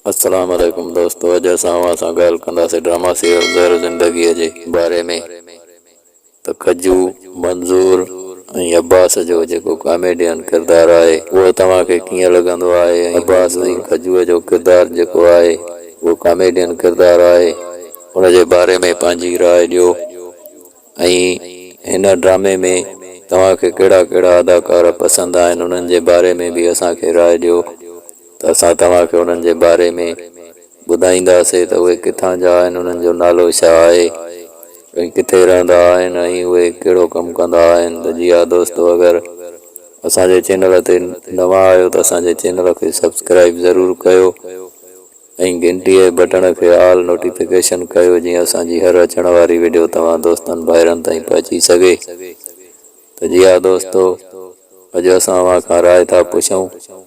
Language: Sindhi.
السلام عليڪم دوستو اڄ اسان اوهان سان ڳالهه ڪنداسين ڊراما سيريل زهر زندگيء جي باري ۾ ته کجو، منظور ۽ عباس جو جيڪو ڪاميڊين ڪردار آهي اهو توهان کي ڪيئن لڳندو آهي ۽ عباس ۽ کجوء جو ڪردار جيڪو آهي اهو ڪاميڊين ڪردار آهي ان جي باري ۾ پنهنجي راء ڏيو ۽ هن ڊرامي ۾ توهان کي ڪهڙا ڪهڙا اداڪار پسند آهن انهن جي باري ۾ به اسان کي راء ڏيو ته اسان توهان کي انهن جي باري ۾ ٻڌائينداسي ته اهي ڪٿان جا آهن انهن جو نالو ڇا آهي ۽ ڪٿي رهندا آهن ۽ اهي ڪهڙو ڪم ڪندا آهن ته جي ها دوستو اگر اسان جي چينل تي نوان آهيو ته اسان جي چينل کي سبسڪرائيب ضرور ڪيو. ۽ گهنٽي جي بٽڻ کي آل نوٽيفڪيشن ڪيو جيئن اسان جي هر اچڻ واري وڊيو توهان دوستن ڀائرن تائين پهچي سگهي ته جي ها دوستو اڄ اسان اوهان کان راء ٿا پڇون.